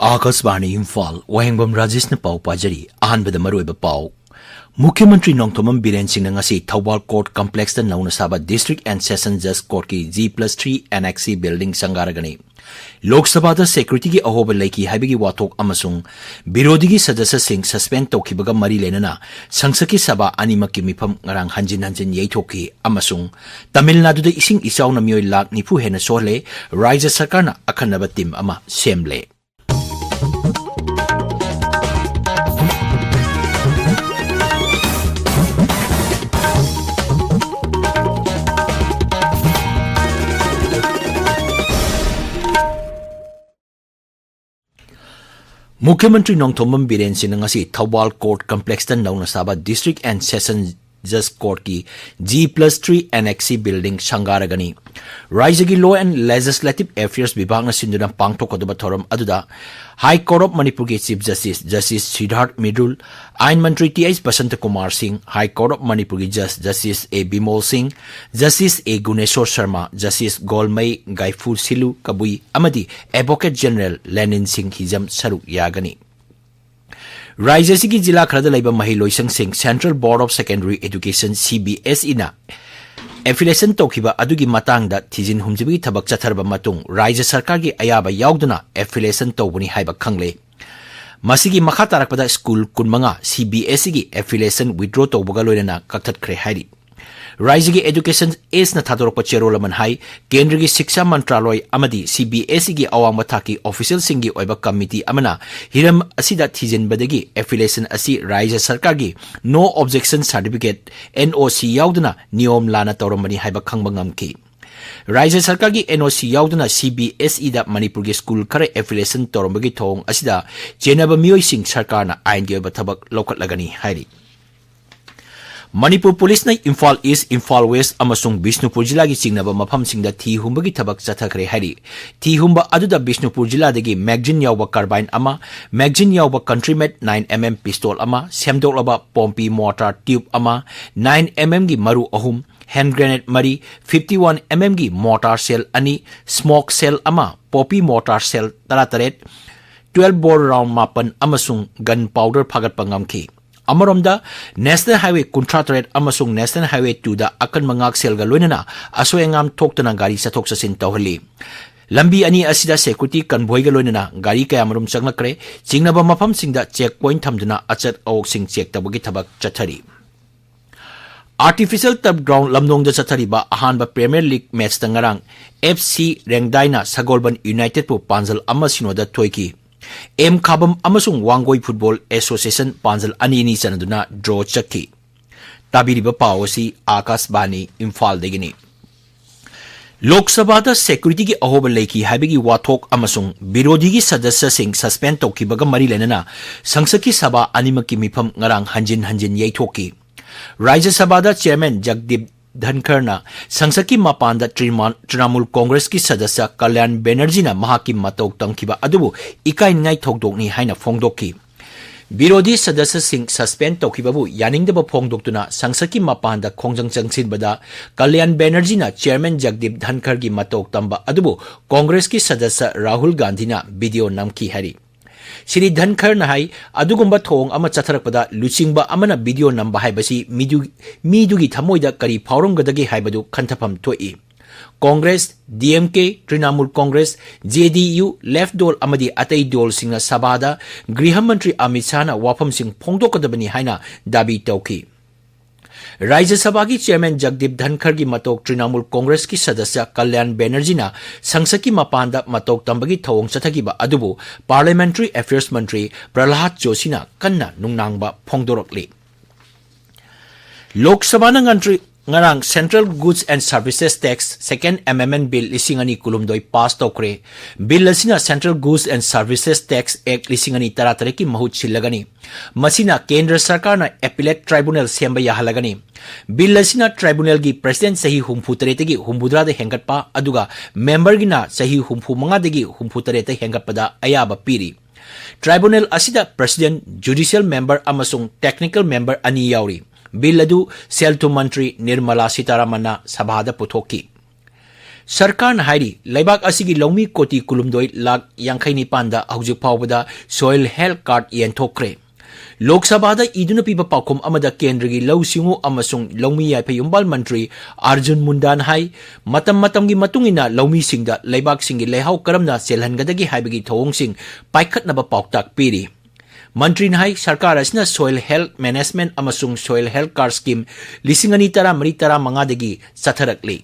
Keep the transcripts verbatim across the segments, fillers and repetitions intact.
ꯑꯥꯀꯥꯁꯕꯥꯅꯤ ꯏꯝꯐꯥꯜ, ꯋꯥꯍꯦꯡꯕꯝ ꯔꯥꯖꯦꯁꯅ ꯄꯥꯎ ꯄꯥꯖꯔꯤ꯫ ꯑꯍꯥꯟꯕꯗ ꯃꯔꯨꯑꯣꯏꯕ ꯄꯥꯎ꯫ ꯃꯨꯈ꯭ꯌ ꯃꯟꯇ꯭ꯔꯤ ꯅꯣꯡꯊꯣꯝꯕꯝ ꯕꯤꯔꯦꯟ ꯁꯤꯡꯅ ꯉꯁꯤ ꯊꯧꯕꯥꯜ ꯀꯣꯔꯠ ꯀꯝꯄ꯭ꯂꯦꯛꯁꯇ ꯅꯧꯅ ꯁꯥꯕ District and Session Judge Courtꯀꯤ G plus three Annex C building ꯁꯪꯒꯥꯔꯒꯅꯤ꯫ Lok ꯁꯚꯥꯗ ꯁꯦꯀ꯭ꯌꯨꯔꯤꯇꯤꯒꯤ ꯑꯍꯣꯕ ꯂꯩꯈꯤ ꯍꯥꯏꯕꯒꯤ ꯋꯥꯊꯣꯛ ꯑꯃꯁꯨꯡ ꯕꯤꯔꯣꯙꯤꯒꯤ ꯁꯗꯁ꯭ꯌꯁꯤꯡ suspend ꯇꯧꯈꯤꯕꯒ ꯃꯔꯤ ꯂꯩꯅꯅ ꯁꯪꯁꯠꯀꯤ ꯁꯚꯥ ꯑꯅꯤꯃꯛꯀꯤ ꯃꯤꯐꯝ ꯉꯔꯥꯡ ꯍꯟꯖꯤꯟ ꯍꯟꯖꯤꯟ ꯌꯩꯊꯣꯛꯈꯤ ꯑꯃꯁꯨꯡ ꯇꯥꯃꯤꯜ ꯅꯥꯗꯨꯗ ꯏꯁꯤꯡ ꯏꯆꯥꯎꯅ ꯃꯤꯑꯣꯏ ꯂꯥꯈ ꯅꯤꯐꯨ ꯍꯦꯟꯅ ꯁꯣꯛꯍꯜꯂꯦ꯫ ꯔꯥꯖ꯭ꯌ ꯁꯔꯀꯥꯔꯅ ꯑꯈꯟꯅꯕ ꯇꯤꯝ ꯑꯃ ꯁꯦꯝꯂꯦ꯫ ꯃꯨꯈ꯭ꯌ ꯃꯟꯇ꯭ꯔꯤ ꯅꯣꯡꯊꯣꯝꯕꯝ ꯕꯤꯔꯦꯟ ꯁꯤꯡꯅ ꯉꯁꯤ ꯊꯧꯕꯥꯜ ꯀꯣꯔꯠ ꯀꯝꯄ꯭ꯂꯦꯛꯁꯇ ꯅꯧꯅ ꯁꯥꯕ District and Session Judge Courtꯀꯤ G plus three Annex C building ꯁꯪꯒꯥꯔꯒꯅꯤ꯫ ꯔꯥꯖ꯭ꯌꯒꯤ Law and Legislative Affairs ꯕꯤꯚꯥꯒꯅ ꯁꯤꯟꯗꯨꯅ ꯄꯥꯡꯊꯣꯛꯀꯗꯕ ꯊꯧꯔꯝ ꯑꯗꯨꯗ High Court of ꯃꯅꯤꯄꯨꯔꯒꯤ Chief Justice, Justice ꯁꯤꯗꯥꯔꯊ ꯃꯤꯔꯨꯜ, ꯑꯥꯏꯟ ꯃꯟꯇ꯭ꯔꯤ ꯇꯤ ꯑꯩꯆ ꯕꯁꯟꯇ ꯀꯨꯃꯥꯔ ꯁꯤꯡ, High Court of ꯃꯅꯤꯄꯨꯔꯒꯤ Judge, Justice ꯑꯦ ꯕꯤꯃꯣꯜ ꯁꯤꯡ, Justice ꯑꯦ ꯒꯨꯅꯦꯁꯣꯔ ꯁꯔꯃ, Justice ꯒꯣꯜꯃꯩ ꯒꯥꯏꯐꯨ ꯁꯤꯂꯨ ꯀꯕꯨꯏ ꯑꯃꯗꯤ Advocate General ꯂꯦꯅꯤꯟ ꯁꯤꯡ ꯍꯤꯖꯝ ꯁꯔꯨꯛ ꯌꯥꯒꯅꯤ꯫ ꯔꯥꯖ꯭ꯌ ꯑꯁꯤꯒꯤ ꯖꯤꯂꯥ ꯈꯔꯗ ꯂꯩꯕ ꯃꯍꯩꯂꯣꯏꯁꯪꯁꯤꯡ Central Board of Secondary Education, C B S Eꯅ affiliation ꯇꯧꯈꯤꯕ ꯑꯗꯨꯒꯤ ꯃꯇꯥꯡꯗ ꯊꯤꯖꯤꯟ ꯍꯨꯝꯖꯤꯟꯕꯒꯤ ꯊꯕꯛ ꯆꯠꯊꯔꯕ ꯃꯇꯨꯡ, ꯔꯥꯖ꯭ꯌ ꯁꯔꯀꯥꯔꯒꯤ ꯑꯌꯥꯕ ꯌꯥꯎꯗꯅ affiliation ꯇꯧꯕꯅꯤ ꯍꯥꯏꯕ ꯈꯪꯂꯦ꯫ ꯃꯁꯤꯒꯤ ꯃꯈꯥ ꯇꯥꯔꯛꯄꯗ ꯁ꯭ꯀꯨꯜ ꯀꯨꯟꯃꯉꯥ C B S Eꯒꯤ affiliation withdraw ꯇꯧꯕꯒ ꯂꯣꯏꯅꯅ ꯀꯛꯊꯠꯈ꯭ꯔꯦ ꯍꯥꯏꯔꯤ꯫ ꯔꯥꯖ꯭ꯌꯒꯤ Education Ageꯅ ꯊꯥꯗꯣꯔꯛꯄ ꯆꯦꯔꯣꯜ ꯑꯃꯅ ꯍꯥꯏ, ꯀꯦꯟꯗ꯭ꯔꯒꯤ ꯁꯤꯛꯁꯥ ꯃꯟꯇ꯭ꯔꯥꯂꯣꯏ ꯑꯃꯗꯤ C B S Eꯒꯤ ꯑꯋꯥꯡꯕ ꯊꯥꯛꯀꯤ officialꯁꯤꯡꯒꯤ ꯑꯣꯏꯕ committee ꯑꯃꯅ ꯍꯤꯔꯝ ꯑꯁꯤꯗ ꯊꯤꯖꯤꯟꯕꯗꯒꯤ affiliation ꯑꯁꯤ ꯔꯥꯖ꯭ꯌ ꯁꯔꯀꯥꯔꯒꯤ No Objection Certificate, N O C, ꯌꯥꯎꯗꯅ ꯅꯤꯌꯣꯝ ꯂꯥꯟꯅ ꯇꯧꯔꯝꯕꯅꯤ ꯍꯥꯏꯕ ꯈꯪꯕ ꯉꯝꯈꯤ꯫ ꯔꯥꯖ꯭ꯌ ꯁꯔꯀꯥꯔꯒꯤ N O C ꯌꯥꯎꯗꯅ C B S Eꯗ ꯃꯅꯤꯄꯨꯔꯒꯤ ꯁ꯭ꯀꯨꯜ ꯈꯔ affiliation ꯇꯧꯔꯝꯕꯒꯤ ꯊꯧꯑꯣꯡ ꯑꯁꯤꯗ ꯆꯦꯟꯅꯕ ꯃꯤꯑꯣꯏꯁꯤꯡ ꯁꯔꯀꯥꯔꯅ ꯑꯥꯏꯟꯒꯤ ꯑꯣꯏꯕ ꯊꯕꯛ ꯂꯧꯈꯠꯂꯒꯅꯤ ꯍꯥꯏꯔꯤ꯫ ꯃꯅꯤꯄꯨꯔ ꯄꯨꯂꯤꯁꯅ ꯏꯝꯐꯥꯜ ꯏꯁ꯭ꯠ, ꯏꯝꯐꯥꯜ ꯋꯦꯁ꯭ꯠ ꯑꯃꯁꯨꯡ ꯕꯤꯁꯅꯨꯄꯨꯔ ꯖꯤꯂꯥꯒꯤ ꯆꯤꯡꯅꯕ ꯃꯐꯝꯁꯤꯡꯗ ꯊꯤ ꯍꯨꯝꯕꯒꯤ ꯊꯕꯛ ꯆꯠꯊꯈ꯭ꯔꯦ ꯍꯥꯏꯔꯤ꯫ ꯊꯤ ꯍꯨꯝꯕ ꯑꯗꯨꯗ ꯕꯤꯁꯅꯨꯄꯨꯔ ꯖꯤꯂꯥꯗꯒꯤ magazine ꯌꯥꯎꯕ carbine ꯑꯃ, magazine ꯌꯥꯎꯕ country made nine M M pistol ꯑꯃ, ꯁꯦꯝꯗꯣꯛꯂꯕ ꯄꯣꯝꯄꯤ mortar tube ꯑꯃ, nine M M ꯒꯤ ꯃꯔꯨ ꯑꯍꯨꯝ, hand grenade ꯃꯔꯤ, fifty one M M ꯒꯤ mortar shell ꯑꯅꯤ, smoke shell ꯑꯃ, poppy mortar shell ꯇꯔꯥꯇꯔꯦꯠ, twelve bore round ꯃꯥꯄꯟ ꯑꯃꯁꯨꯡ gun powder ꯐꯥꯒꯠꯄ ꯉꯝꯈꯤ꯫ ꯑꯃꯔꯣꯝꯗ, National Highway ꯀꯨꯟꯊ꯭ꯔꯥ ꯇꯔꯦꯠ ꯑꯃꯁꯨꯡ National Highway two ꯗ ꯑꯀꯟꯕ ꯉꯥꯛꯁꯦꯜꯒ ꯂꯣꯏꯅꯅ ꯑꯁꯣꯏ ꯑꯉꯥꯝ ꯊꯣꯛꯇꯅ ꯒꯥꯔꯤ ꯆꯠꯊꯣꯛ ꯆꯠꯁꯤꯟ ꯇꯧꯍꯜꯂꯤ꯫ ꯂꯝꯕꯤ ꯑꯅꯤ ꯑꯁꯤꯗ security convoy ꯒ ꯂꯣꯏꯅꯅ ꯒꯥꯔꯤ ꯀꯌꯥꯃꯔꯨꯝ ꯆꯪꯂꯛꯈ꯭ꯔꯦ꯫ ꯆꯤꯡꯅꯕ ꯃꯐꯝꯁꯤꯡꯗ check point ꯊꯝꯗꯨꯅ ꯑꯆꯠ ꯑꯋꯣꯛꯁꯤꯡ check ꯇꯧꯕꯒꯤ ꯊꯕꯛ ꯆꯠꯊꯔꯤ꯫ Artificial turf ground ꯂꯝꯗꯣꯡꯗ ꯆꯠꯊꯔꯤꯕ ꯑꯍꯥꯟꯕ Premier League match ꯇ ꯉꯔꯥꯡ F C ꯔꯦꯡꯗꯥꯏꯅ ꯁꯒꯣꯜꯕꯟ United ꯄꯨ ꯄꯥꯟꯖꯜ ꯑꯃ ꯁꯤꯅꯣꯗ ꯊꯣꯏꯈꯤ꯫ ꯑꯦꯝ ꯈꯥꯕꯝ ꯑꯃꯁꯨꯡ ꯋꯥꯡꯒꯣꯏ Football Association ꯄꯥꯟꯖꯜ ꯑꯅꯤ ꯑꯅꯤ ꯆꯟꯅꯗꯨꯅ draw ꯆꯠꯈꯤ꯫ ꯇꯥꯕꯤꯔꯤꯕ ꯄꯥꯎ ꯑꯁꯤ ꯑꯥꯀꯥꯁꯕꯥꯅꯤ ꯏꯝꯐꯥꯜꯗꯒꯤꯅꯤ꯫ ꯂꯣꯛ ꯁꯚꯥꯗ security ꯒꯤ ꯑꯍꯣꯕ ꯂꯩꯈꯤ ꯍꯥꯏꯕꯒꯤ ꯋꯥꯊꯣꯛ ꯑꯃꯁꯨꯡ ꯕꯤꯔꯣꯙꯤꯒꯤ ꯁꯗꯁ꯭ꯌꯁꯤꯡ suspend ꯇꯧꯈꯤꯕꯒ ꯃꯔꯤ ꯂꯩꯅꯅ ꯁꯪꯁꯠꯀꯤ ꯁꯚꯥ ꯑꯅꯤꯃꯛꯀꯤ ꯃꯤꯐꯝ ꯉꯔꯥꯡ ꯍꯟꯖꯤꯟ ꯍꯟꯖꯤꯟ ꯌꯩꯊꯣꯛꯈꯤ꯫ ꯔꯥꯖ꯭ꯌ ꯁꯚꯥꯗ Chairman ꯖꯒꯗꯤꯞ ꯙꯟꯈꯔꯅ ꯁꯪꯁꯠꯀꯤ ꯃꯄꯥꯟꯗ ꯇ꯭ꯔꯤꯃꯥ-, ꯇ꯭ꯔꯤꯅꯥꯃꯨꯜ ꯀꯣꯡꯒ꯭ꯔꯦꯁꯀꯤ ꯁꯗꯁ꯭ꯌ ꯀꯂꯌꯥꯟ ꯕꯦꯅꯔꯖꯤꯅ ꯃꯍꯥꯛꯀꯤ ꯃꯇꯧ ꯇꯝꯈꯤꯕ ꯑꯗꯨꯕꯨ ꯏꯀꯥꯏꯅꯤꯡꯉꯥꯏ ꯊꯧꯗꯣꯛꯅꯤ ꯍꯥꯏꯅ ꯐꯣꯡꯗꯣꯛꯈꯤ꯫ ꯕꯤꯔꯣꯙꯤ ꯁꯗꯁ꯭ꯌꯁꯤꯡ suspend ꯇꯧꯈꯤꯕꯕꯨ ꯌꯥꯅꯤꯡꯗꯕ ꯐꯣꯡꯗꯣꯛꯇꯨꯅ ꯁꯪꯁꯠꯀꯤ ꯃꯄꯥꯟꯗ ꯈꯣꯡꯖꯪ ꯆꯪꯁꯤꯟꯕꯗ ꯀꯂꯌꯥꯟ ꯕꯦꯅꯔꯖꯤꯅ Chairman ꯖꯒꯗꯤꯞ ꯙꯟꯈꯔꯒꯤ ꯃꯇꯧ ꯇꯝꯕ ꯑꯗꯨꯕꯨ ꯀꯣꯡꯒ꯭ꯔꯦꯁꯀꯤ ꯁꯗꯁ꯭ꯌ ꯔꯥꯍꯨꯜ ꯒꯥꯟꯙꯤꯅ video ꯅꯝꯈꯤ ꯍꯥꯏꯔꯤ꯫ ꯁ꯭ꯔꯤ ꯙꯟꯈꯔꯅ ꯍꯥꯏ, ꯑꯗꯨꯒꯨꯝꯕ ꯊꯧꯑꯣꯡ ꯑꯃ ꯆꯠꯊꯔꯛꯄꯗ ꯂꯨꯆꯤꯡꯕ ꯑꯃꯅ video ꯅꯝꯕ ꯍꯥꯏꯕꯁꯤ ꯃꯤꯗꯨ-, ꯃꯤꯗꯨꯒꯤ ꯊꯃꯣꯏꯗ ꯀꯔꯤ ꯐꯥꯎꯔꯝꯒꯗꯒꯦ ꯍꯥꯏꯕꯗꯨ ꯈꯟꯊꯐꯝ ꯊꯣꯛꯏ꯫ Congress, D M K, Trinamool Congress, J D U, Left Dol ꯑꯃꯗꯤ ꯑꯇꯩ ꯗꯣꯜꯁꯤꯡꯅ ꯁꯚꯥꯗ ꯒ꯭ꯔꯤꯍ ꯃꯟꯇ꯭ꯔꯤ ꯑꯃꯤꯠ ꯁꯥꯍꯅ ꯋꯥꯐꯝꯁꯤꯡ ꯐꯣꯡꯗꯣꯛꯀꯗꯕꯅꯤ ꯍꯥꯏꯅ ꯗꯥꯕꯤ ꯇꯧꯈꯤ꯫ ꯔꯥꯖ꯭ꯌ ꯁꯚꯥꯒꯤ Chairman ꯖꯒꯗꯤꯞ ꯙꯟꯈꯔꯒꯤ ꯃꯇꯧ ꯇ꯭ꯔꯤꯅꯥꯃꯨꯜ ꯀꯣꯡꯒ꯭ꯔꯦꯁꯀꯤ ꯁꯗꯁ꯭ꯌ ꯀꯂꯌꯥꯟ ꯕꯦꯅꯔꯖꯤꯅ ꯁꯪꯁꯠꯀꯤ ꯃꯄꯥꯟꯗ ꯃꯇꯧ ꯇꯝꯕꯒꯤ ꯊꯧꯑꯣꯡ ꯆꯠꯊꯈꯤꯕ ꯑꯗꯨꯕꯨ Parliamentary Affairs ꯃꯟꯇ꯭ꯔꯤ ꯄ꯭ꯔꯍꯂꯥꯗ ꯖꯣꯁꯤꯅ ꯀꯟꯅ ꯅꯨꯡꯅꯥꯡꯕ ꯐꯣꯡꯗꯣꯔꯛꯂꯤ꯫ ꯂꯣꯛ ꯁꯚꯥꯅ ꯉꯟꯇ꯭ꯔꯤ-, ꯉꯔꯥꯡ Central Goods and Services Tax Second Amendment Bill ꯂꯤꯁꯤꯡ ꯑꯅꯤ ꯀꯨꯟꯍꯨꯝꯗꯣꯏ pass ꯇꯧꯈ꯭ꯔꯦ꯫ Bill ꯑꯁꯤꯅ Central Goods and Services Tax Act ꯂꯤꯁꯤꯡ ꯑꯅꯤ ꯇꯔꯥꯇꯔꯦꯠꯀꯤ ꯃꯍꯨꯠ ꯁꯤꯜꯂꯒꯅꯤ꯫ ꯃꯁꯤꯅ ꯀꯦꯟꯗ꯭ꯔ ꯁꯔꯀꯥꯔꯅ appellate tribunal ꯁꯦꯝꯕ ꯌꯥꯍꯜꯂꯒꯅꯤ꯫ Bill ꯑꯁꯤꯅ tribunalꯒꯤ president ꯆꯍꯤ ꯍꯨꯝꯐꯨꯇꯔꯦꯠꯇꯒꯤ ꯍꯨꯝꯐꯨꯇꯔꯥꯗ ꯍꯦꯟꯒꯠꯄ, ꯑꯗꯨꯒ memberꯒꯤꯅ ꯆꯍꯤ ꯍꯨꯝꯐꯨꯃꯉꯥꯗꯒꯤ ꯍꯨꯝꯐꯨꯇꯔꯦꯠꯇ ꯍꯦꯟꯒꯠꯄꯗ ꯑꯌꯥꯕ ꯄꯤꯔꯤ꯫ Tribunal ꯑꯁꯤꯗ president, judicial member ꯑꯃꯁꯨꯡ technical member ꯑꯅꯤ ꯌꯥꯎꯔꯤ꯫ Bill ꯑꯗꯨ ꯁꯦꯜ ꯊꯨꯝ ꯃꯟꯇ꯭ꯔꯤ ꯅꯤꯔꯃꯂꯥ ꯁꯤꯇꯥꯔꯥꯃꯟꯅ ꯁꯚꯥꯗ ꯄꯨꯊꯣꯛꯈꯤ꯫ ꯁꯔꯀꯥꯔꯅ ꯍꯥꯏꯔꯤ, ꯂꯩꯕꯥꯛ ꯑꯁꯤꯒꯤ ꯂꯧꯃꯤ ꯀꯣꯇꯤ ꯀꯨꯟꯍꯨꯝꯗꯣꯏ ꯂꯥꯈ ꯌꯥꯡꯈꯩ ꯅꯤꯄꯥꯟꯗ ꯍꯧꯖꯤꯛ ꯐꯥꯎꯕꯗ soil health card ꯌꯦꯟꯊꯣꯛꯈ꯭ꯔꯦ꯫ ꯂꯣꯛ ꯁꯚꯥꯗ ꯏꯗꯨꯅ ꯄꯤꯕ ꯄꯥꯎꯈꯨꯝ ꯑꯃꯗ ꯀꯦꯟꯗ꯭ꯔꯒꯤ ꯂꯧꯎ ꯁꯤꯡꯎ ꯑꯃꯁꯨꯡ ꯂꯧꯃꯤ ꯌꯥꯏꯐ ꯌꯨꯝꯕꯥꯜ ꯃꯟꯇ꯭ꯔꯤ ꯑꯔꯖꯨꯟ ꯃꯨꯟꯗꯥꯅ ꯍꯥꯏ, ꯃꯇꯝ ꯃꯇꯝꯒꯤ ꯃꯇꯨꯡ ꯏꯟꯅ ꯂꯧꯃꯤꯁꯤꯡꯗ ꯂꯩꯕꯥꯛꯁꯤꯡꯒꯤ ꯂꯩꯍꯥꯎ ꯀꯔꯝꯅ ꯆꯦꯜꯍꯟꯒꯗꯒꯦ ꯍꯥꯏꯕꯒꯤ ꯊꯧꯑꯣꯡꯁꯤꯡ ꯄꯥꯏꯈꯠꯅꯕ ꯄꯥꯎꯇꯥꯛ ꯄꯤꯔꯤ꯫ ꯃꯟꯇ꯭ꯔꯤꯅ ꯍꯥꯏ, ꯁꯔꯀꯥꯔ ꯑꯁꯤꯅ soil health management ꯑꯃꯁꯨꯡ soil health card scheme ꯂꯤꯁꯤꯡ ꯑꯅꯤ ꯇꯔꯥꯃꯔꯤ ꯇꯔꯥꯃꯉꯥꯗꯒꯤ ꯆꯠꯊꯔꯛꯂꯤ꯫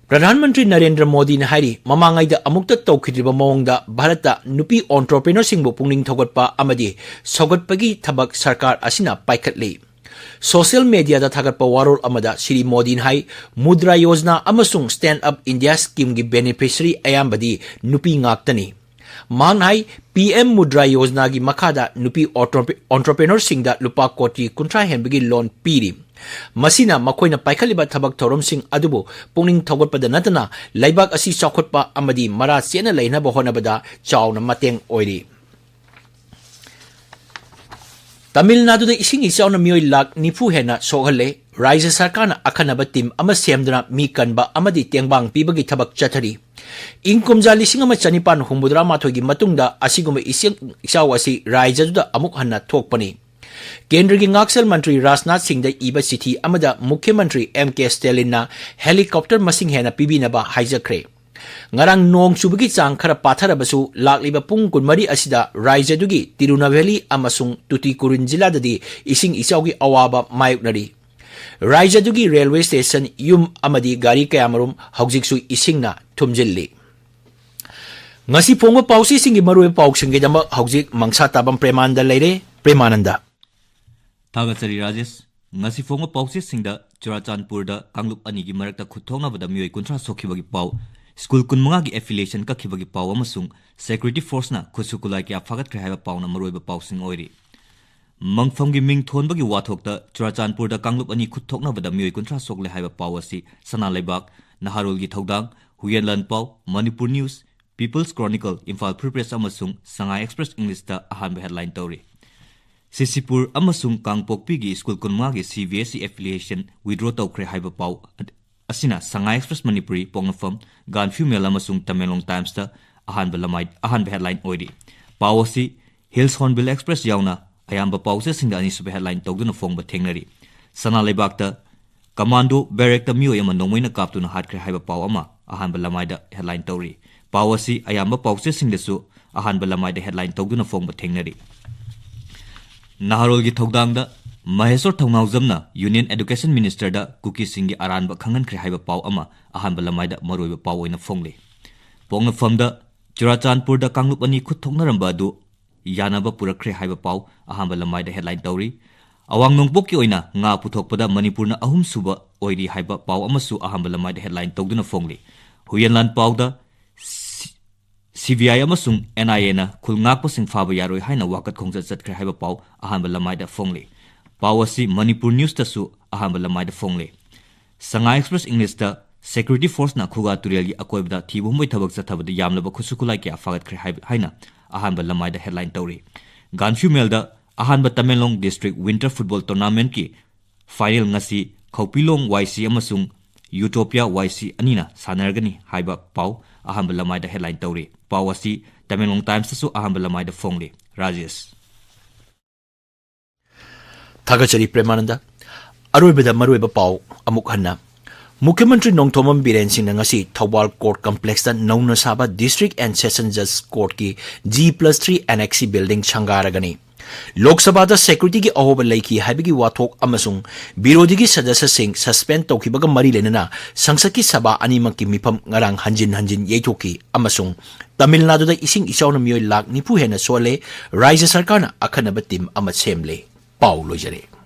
ꯄ꯭ꯔꯙꯥꯟ ꯃꯟꯇ꯭ꯔꯤ ꯅꯔꯦꯟꯗ꯭ꯔ ꯃꯣꯗꯤꯅ ꯍꯥꯏꯔꯤ, ꯃꯃꯥꯡꯉꯩꯗ ꯑꯃꯨꯛꯇ ꯇꯧꯈꯤꯗ꯭ꯔꯤꯕ ꯃꯑꯣꯡꯗ ꯚꯥꯔꯠꯇ ꯅꯨꯄꯤ entrepreneurꯁꯤꯡꯕꯨ ꯄꯨꯛꯅꯤꯡ ꯊꯧꯒꯠꯄ ꯑꯃꯗꯤ ꯁꯧꯒꯠꯄꯒꯤ ꯊꯕꯛ ꯁꯔꯀꯥꯔ ꯑꯁꯤꯅ ꯄꯥꯏꯈꯠꯂꯤ꯫ Social mediaꯗ ꯊꯥꯒꯠꯄ ꯋꯥꯔꯣꯜ ꯑꯃꯗ ꯁ꯭ꯔꯤ ꯃꯣꯗꯤꯅ ꯍꯥꯏ, ꯃꯨꯗ꯭ꯔꯥ ꯌꯣꯖꯅꯥ ꯑꯃꯁꯨꯡ Stand Up India Schemeꯒꯤ beneficiary ꯑꯌꯥꯝꯕꯗꯤ ꯅꯨꯄꯤ ꯉꯥꯛꯇꯅꯤ꯫ ꯃꯍꯥꯛꯅ ꯍꯥꯏ, ꯄꯤ ꯑꯦꯝ ꯃꯨꯗ꯭ꯔꯥ ꯌꯣꯖꯅꯥꯒꯤ ꯃꯈꯥꯗ ꯅꯨꯄꯤ entrepre-, entrepreneurꯁꯤꯡꯗ ꯂꯨꯄꯥ ꯀꯣꯇꯤ ꯀꯨꯟꯊ꯭ꯔꯥ ꯍꯦꯟꯕꯒꯤ loan ꯄꯤꯔꯤ꯫ ꯃꯁꯤꯅ ꯃꯈꯣꯏꯅ ꯄꯥꯏꯈꯠꯂꯤꯕ ꯊꯕꯛ ꯊꯧꯔꯝꯁꯤꯡ ꯑꯗꯨꯕꯨ ꯄꯨꯛꯅꯤꯡ ꯊꯧꯒꯠꯄꯗ ꯅꯠꯇꯅ ꯂꯩꯕꯥꯛ ꯑꯁꯤ ꯆꯥꯎꯈꯠꯄ ꯑꯃꯗꯤ ꯃꯔꯥ ꯆꯦꯠꯅ ꯂꯩꯅꯕ ꯍꯣꯠꯅꯕꯗ ꯆꯥꯎꯅ ꯃꯇꯦꯡ ꯑꯣꯏꯔꯤ꯫ ꯇꯥꯃꯤꯜ ꯅꯥꯗꯨꯗ ꯏꯁꯤꯡ ꯏꯆꯥꯎꯅ ꯃꯤꯑꯣꯏ ꯂꯥꯈ ꯅꯤꯐꯨ ꯍꯦꯟꯅ ꯁꯣꯛꯍꯜꯂꯦ꯫ ꯔꯥꯖ꯭ꯌ ꯁꯔꯀꯥꯔꯅ ꯑꯈꯟꯅꯕ team ꯑꯃ ꯁꯦꯝꯗꯨꯅ ꯃꯤ ꯀꯟꯕ ꯑꯃꯗꯤ ꯇꯦꯡꯕꯥꯡ ꯄꯤꯕꯒꯤ ꯊꯕꯛ ꯆꯠꯊꯔꯤ꯫ ꯏꯪ ꯀꯨꯝꯖꯥ ꯂꯤꯁꯤꯡ ꯑꯃ ꯆꯅꯤꯄꯥꯟ ꯍꯨꯝꯐꯨꯇꯔꯥ ꯃꯥꯊꯣꯏꯒꯤ ꯃꯇꯨꯡꯗ ꯑꯁꯤꯒꯨꯝꯕ ꯏꯁꯤꯡ ꯏꯆꯥꯎ ꯑꯁꯤ ꯔꯥꯖ꯭ꯌꯗꯨꯗ ꯑꯃꯨꯛ ꯍꯟꯅ ꯊꯣꯛꯄꯅꯤ꯫ ꯀꯦꯟꯗ꯭ꯔꯒꯤ ꯉꯥꯛꯁꯦꯜ ꯃꯟꯇ꯭ꯔꯤ ꯔꯥꯖꯅꯥꯊ ꯁꯤꯡꯗ ꯏꯕ ꯆꯤꯊꯤ ꯑꯃꯗ ꯃꯨꯈ꯭ꯌ ꯃꯟꯇ꯭ꯔꯤ ꯑꯦꯝ ꯀꯦ ꯁ꯭ꯇꯦꯂꯤꯟꯅ helicopter ꯃꯁꯤꯡ ꯍꯦꯟꯅ ꯄꯤꯕꯤꯅꯕ ꯍꯥꯏꯖꯈ꯭ꯔꯦ꯫ ꯉꯔꯥꯡ ꯅꯣꯡ ꯆꯨꯕꯒꯤ ꯆꯥꯡ ꯈꯔ ꯄꯥꯊꯔꯕꯁꯨ, ꯂꯥꯛꯂꯤꯕ ꯄꯨꯡ ꯀꯨꯟꯃꯔꯤ ꯑꯁꯤꯗ ꯔꯥꯖ꯭ꯌꯗꯨꯒꯤ ꯇꯤꯔꯨꯅꯥꯚꯦꯂꯤ ꯑꯃꯁꯨꯡ ꯇꯨꯇꯤꯀꯣꯔꯤꯟ ꯖꯤꯂꯥꯗꯗꯤ ꯏꯁꯤꯡ ꯏꯆꯥꯎꯒꯤ ꯑꯋꯥꯕ ꯃꯥꯌꯣꯛꯅꯔꯤ꯫ ꯔꯥꯖ꯭ꯌꯗꯨꯒꯤ railway station, ꯌꯨꯝ ꯑꯃꯗꯤ ꯒꯥꯔꯤ ꯀꯌꯥꯃꯔꯨꯝ ꯍꯧꯖꯤꯛꯁꯨ ꯏꯁꯤꯡꯅ ꯊꯨꯝꯖꯤꯜꯂꯤ꯫ ꯉꯁꯤ ꯐꯣꯡꯕ ꯄꯥꯎꯆꯦꯁꯤꯡꯒꯤ ꯃꯔꯨꯑꯣꯏꯕ ꯄꯥꯎꯁꯤꯡꯒꯤꯗꯃꯛ ꯍꯧꯖꯤꯛ ꯃꯪꯁꯥ ꯇꯥꯕꯝ ꯄ꯭ꯔꯦꯃꯥꯅꯟꯗ ꯂꯩꯔꯦ꯫ ꯄ꯭ꯔꯦꯃꯥꯅꯟꯗ꯫ ꯊꯥꯒꯠꯆꯔꯤ ꯔꯥꯖꯦꯁ꯫ ꯉꯁꯤ ꯐꯣꯡꯕ ꯄꯥꯎꯆꯦꯁꯤꯡꯗ ꯆꯨꯔꯥꯆꯥꯟꯄꯨꯔꯗ ꯀꯥꯡꯂꯨꯞ ꯑꯅꯤꯒꯤ ꯃꯔꯛꯇ ꯈꯨꯠ ꯊꯣꯛꯅꯕꯗ ꯃꯤꯑꯣꯏ ꯀꯨꯟꯊ꯭ꯔꯥ ꯁꯣꯛꯈꯤꯕꯒꯤ ꯄꯥꯎ, ꯁ꯭ꯀꯨꯜ ꯀꯨꯟꯃꯉꯥꯒꯤ affiliation ꯀꯛꯈꯤꯕꯒꯤ ꯄꯥꯎ ꯑꯃꯁꯨꯡ security forceꯅ ꯈꯨꯠꯁꯨ ꯈꯨꯠꯂꯥꯏ ꯀꯌꯥ ꯐꯥꯒꯠꯈ꯭ꯔꯦ ꯍꯥꯏꯕ ꯄꯥꯎꯅ ꯃꯔꯨꯑꯣꯏꯕ ꯄꯥꯎꯁꯤꯡ ꯑꯣꯏꯔꯤ꯫ ꯃꯪꯐꯝꯒꯤ ꯃꯤꯡ ꯊꯣꯟꯕꯒꯤ ꯋꯥꯊꯣꯛꯇ ꯆꯨꯔꯥꯆꯥꯟꯄꯨꯔꯗ ꯀꯥꯡꯂꯨꯞ ꯑꯅꯤ ꯈꯨꯠ ꯊꯣꯛꯅꯕꯗ ꯃꯤꯑꯣꯏ ꯀꯨꯟꯊ꯭ꯔꯥ ꯁꯣꯛꯂꯦ ꯍꯥꯏꯕ ꯄꯥꯎ ꯑꯁꯤ ꯁꯅꯥ ꯂꯩꯕꯥꯛ, ꯅꯍꯥꯔꯣꯜꯒꯤ Thoudang, Huiyen Lanpao, Manipur news, People's Chronicle, Imphal free press ꯑꯃꯁꯨꯡ ꯁꯉꯥꯏ ꯑꯦꯛꯁꯄ꯭ꯔꯦꯁ ꯏꯪꯂꯤꯁꯇ ꯑꯍꯥꯟꯕ headline ꯇꯧꯔꯤ꯫ ꯁꯤꯁꯤꯄꯨꯔ ꯑꯃꯁꯨꯡ ꯀꯥꯡꯄꯣꯛꯄꯤꯒꯤ school ꯀꯨꯟꯃꯉꯥꯒꯤ C B S E affiliation withdraw ꯇꯧꯈ꯭ꯔꯦ ꯍꯥꯏꯕ ꯄꯥꯎ꯫ ꯑꯁꯤꯅ ꯁꯉꯥꯏ ꯑꯦꯛꯁꯄ꯭ꯔꯦꯁ ꯃꯅꯤꯄꯨꯔꯤ, ꯄꯣꯛꯅꯐꯝ, ꯒꯥꯟꯐ꯭ꯌꯨ ꯃꯦꯜ ꯑꯃꯁꯨꯡ ꯇꯃꯦꯡꯂꯣꯡ ꯇꯥꯏꯝꯁꯇ ꯑꯍꯥꯟꯕ ꯂꯃꯥꯏ, ꯑꯍꯥꯟꯕ ꯍꯦꯗꯂꯥꯏꯟ ꯑꯣꯏꯔꯤ꯫ ꯄꯥꯎ ꯑꯁꯤ ꯍꯤꯜꯁ ꯍꯣꯔꯟꯕꯤꯜ ꯑꯦꯛꯁꯄ꯭ꯔꯦꯁ ꯌꯥꯎꯅ ꯑꯌꯥꯝꯕ ꯄꯥꯎꯆꯦꯁꯤꯡꯗ ꯑꯅꯤꯁꯨꯕ ꯍꯦꯗꯂꯥꯏꯟ ꯇꯧꯗꯨꯅ ꯐꯣꯡꯕ ꯊꯦꯡꯅꯔꯤ꯫ ꯁꯅꯥ ꯂꯩꯕꯥꯛꯇ ꯀꯃꯥꯟꯗꯣ ꯕꯦꯔꯦꯛꯇ ꯃꯤꯑꯣꯏ ꯑꯃ ꯅꯣꯡꯃꯩꯅ ꯀꯥꯞꯇꯨꯅ ꯍꯥꯠꯈ꯭ꯔꯦ ꯍꯥꯏꯕ ꯄꯥꯎ ꯑꯃ ꯑꯍꯥꯟꯕ ꯂꯃꯥꯏꯗ ꯍꯦꯗꯂꯥꯏꯟ ꯇꯧꯔꯤ꯫ ꯄꯥꯎ ꯑꯁꯤ ꯑꯌꯥꯝꯕ ꯄꯥꯎꯆꯦꯁꯤꯡꯗꯁꯨ ꯑꯍꯥꯟꯕ ꯂꯃꯥꯏꯗ ꯍꯦꯗꯂꯥꯏꯟ ꯇꯧꯗꯨꯅ ꯐꯣꯡꯕ ꯊꯦꯡꯅꯔꯤ꯫ ꯅꯍꯥꯔꯣꯜꯒꯤ ꯊꯧꯗꯥꯡꯗ ꯃꯍꯦꯁꯣꯔ ꯊꯧꯅꯥꯎꯖꯝꯅ ꯌꯨꯅꯤꯌꯟ ꯑꯦꯗꯨꯀꯦꯁꯟ ꯃꯤꯅꯤꯁꯇꯔꯗ ꯀꯨꯀꯤꯁꯤꯡꯒꯤ ꯑꯔꯥꯟꯕ ꯈꯪꯍꯟꯈ꯭ꯔꯦ ꯍꯥꯏꯕ ꯄꯥꯎ ꯑꯃ ꯑꯍꯥꯟꯕ ꯂꯃꯥꯏꯗ ꯃꯔꯨꯑꯣꯏꯕ ꯄꯥꯎ ꯑꯣꯏꯅ ꯐꯣꯡꯂꯤ꯫ ꯄꯣꯛꯅꯐꯝꯗ ꯆꯨꯔꯥꯆꯥꯟꯄꯨꯔꯗ ꯀꯥꯡꯂꯨꯞ ꯑꯅꯤ ꯈꯨꯠ ꯊꯣꯛꯅꯔꯝꯕ ꯑꯗꯨ ꯌꯥꯅꯕ ꯄꯨꯔꯛꯈ꯭ꯔꯦ ꯍꯥꯏꯕ ꯄꯥꯎ ꯑꯍꯥꯟꯕ ꯂꯃꯥꯏꯗ ꯍꯦꯗꯂꯥꯏꯟ ꯇꯧꯔꯤ꯫ ꯑꯋꯥꯡ ꯅꯣꯡꯄꯣꯛꯀꯤ ꯑꯣꯏꯅ ꯉꯥ ꯄꯨꯊꯣꯛꯄꯗ ꯃꯅꯤꯄꯨꯔꯅ ꯑꯍꯨꯝꯁꯨꯕ ꯑꯣꯏꯔꯤ ꯍꯥꯏꯕ ꯄꯥꯎ ꯑꯃꯁꯨ ꯑꯍꯥꯟꯕ ꯂꯃꯥꯏꯗ ꯍꯦꯗꯂꯥꯏꯟ ꯇꯧꯗꯨꯅ ꯐꯣꯡꯂꯤ꯫ ꯍꯨꯌꯦꯟ ꯂꯥꯟ ꯄꯥꯎꯗ ꯁꯤ-, ꯁꯤ ꯕꯤ ꯑꯥꯏ ꯑꯃꯁꯨꯡ ꯑꯦꯟ ꯑꯥꯏ ꯑꯦꯅ ꯈꯨꯜ ꯉꯥꯛꯄꯁꯤꯡ ꯐꯥꯕ ꯌꯥꯔꯣꯏ ꯍꯥꯏꯅ ꯋꯥꯀꯠ ꯈꯣꯡꯆꯠ ꯆꯠꯈ꯭ꯔꯦ ꯍꯥꯏꯕ ꯄꯥꯎ ꯑꯍꯥꯟꯕ ꯂꯃꯥꯏꯗ ꯐꯣꯡꯂꯤ꯫ ꯄꯥꯎ ꯑꯁꯤ ꯃꯅꯤꯄꯨꯔ ꯅ꯭ꯌꯨꯁꯇꯁꯨ ꯑꯍꯥꯟꯕ ꯂꯃꯥꯏꯗ ꯐꯣꯡꯂꯤ꯫ ꯁꯉꯥꯏ ꯑꯦꯛꯁꯄ꯭ꯔꯦꯁ ꯏꯪꯂꯤꯁꯇ ꯁꯦꯀ꯭ꯌꯨꯔꯤꯇꯤ ꯐꯣꯔꯁꯅ ꯈꯨꯒꯥ ꯇꯨꯔꯦꯜꯒꯤ ꯑꯀꯣꯏꯕꯗ ꯊꯤꯕ ꯍꯨꯝꯕꯒꯤ ꯊꯕꯛ ꯆꯠꯊꯕꯗ ꯌꯥꯝꯂꯕ ꯈꯨꯠꯁꯨ ꯈꯨꯠꯂꯥꯏ ꯀꯌꯥ ꯐꯥꯒꯠꯈ꯭ꯔꯦ ꯍꯥꯏꯕ, ꯍꯥꯏꯅ ꯑꯍꯥꯟꯕ ꯂꯃꯥꯏꯗ ꯍꯦꯗꯂꯥꯏꯟ ꯇꯧꯔꯤ꯫ ꯒꯥꯟꯐ꯭ꯌꯨ ꯃꯦꯜꯗ ꯑꯍꯥꯟꯕ ꯇꯃꯦꯡꯂꯣꯡ ꯗꯤꯁꯇ꯭ꯔꯤꯛ ꯋꯤꯟꯇꯔ ꯐꯨꯠꯕꯣꯜ ꯇꯣꯔꯅꯥꯃꯦꯟꯠꯀꯤ ꯐꯥꯏꯅꯦꯜ ꯉꯁꯤ ꯈꯧꯄꯤꯂꯣꯡ ꯋꯥꯏ ꯁꯤ ꯑꯃꯁꯨꯡ ꯌꯨꯇꯣꯄꯤꯌꯥ ꯋꯥꯏ ꯁꯤ ꯑꯅꯤꯅ ꯁꯥꯟꯅꯔꯒꯅꯤ ꯍꯥꯏꯕ ꯄꯥꯎ ꯑꯍꯥꯟꯕ ꯂꯃꯥꯏꯗ ꯍꯦꯗꯂꯥꯏꯟ ꯇꯧꯔꯤ꯫ ꯄꯥꯎ ꯑꯁꯤ ꯇꯃꯦꯡꯂꯣꯡ ꯇꯥꯏꯝꯁꯇꯁꯨ ꯑꯍꯥꯟꯕ ꯂꯃꯥꯏꯗ ꯐꯣꯡꯂꯤ꯫ ꯔꯥꯖꯦꯁ꯫ ꯊꯥꯒꯠꯆꯔꯤ ꯄ꯭ꯔꯦꯃꯥꯅꯟꯗ꯫ ꯑꯔꯣꯏꯕꯗ ꯃꯔꯨꯑꯣꯏꯕ ꯄꯥꯎ ꯑꯃꯨꯛ ꯍꯟꯅ꯫ ꯃꯨꯈ꯭ꯌ ꯃꯟꯇ꯭ꯔꯤ ꯅꯣꯡꯊꯣꯝꯕꯝ ꯕꯤꯔꯦꯟ ꯁꯤꯡꯅ ꯉꯁꯤ ꯊꯧꯕꯥꯜ ꯀꯣꯔꯠ ꯀꯝꯄ꯭ꯂꯦꯛꯁꯇ ꯅꯧꯅ ꯁꯥꯕ ꯗꯤꯁꯇ꯭ꯔꯤꯛ ꯑꯦꯟ ꯁꯦꯁꯟ ꯖꯖ ꯀꯣꯔꯠꯀꯤ G plus three annexe building ꯁꯪꯒꯥꯔꯒꯅꯤ꯫ ꯂꯣꯛ ꯁꯚꯥꯗ ꯁꯦꯀ꯭ꯌꯨꯔꯤꯇꯤꯒꯤ ꯑꯍꯣꯕ ꯂꯩꯈꯤ ꯍꯥꯏꯕꯒꯤ ꯋꯥꯊꯣꯛ ꯑꯃꯁꯨꯡ ꯕꯤꯔꯣꯙꯤꯒꯤ ꯁꯗꯁ꯭ꯌꯁꯤꯡ ꯁꯁꯄꯦꯟ ꯇꯧꯈꯤꯕꯒ ꯃꯔꯤ ꯂꯩꯅꯅ ꯁꯪꯁꯠꯀꯤ ꯁꯚꯥ ꯑꯅꯤꯃꯛꯀꯤ ꯃꯤꯐꯝ ꯉꯔꯥꯡ ꯍꯟꯖꯤꯟ ꯍꯟꯖꯤꯟ ꯌꯩꯊꯣꯛꯈꯤ ꯑꯃꯁꯨꯡ ꯇꯥꯃꯤꯜ ꯅꯥꯗꯨꯗ ꯏꯁꯤꯡ ꯏꯆꯥꯎꯅ ꯃꯤꯑꯣꯏ ꯂꯥꯈ ꯅꯤꯐꯨ ꯍꯦꯟꯅ ꯁꯣꯛꯍꯜꯂꯦ꯫ ꯔꯥꯖ꯭ꯌ ꯁꯔꯀꯥꯔꯅ ꯑꯈꯟꯅꯕ ꯇꯤꯝ ꯑꯃ ꯁꯦꯝꯂꯦ꯫ ꯄꯥꯎ ꯂꯣꯏꯖꯔꯦ꯫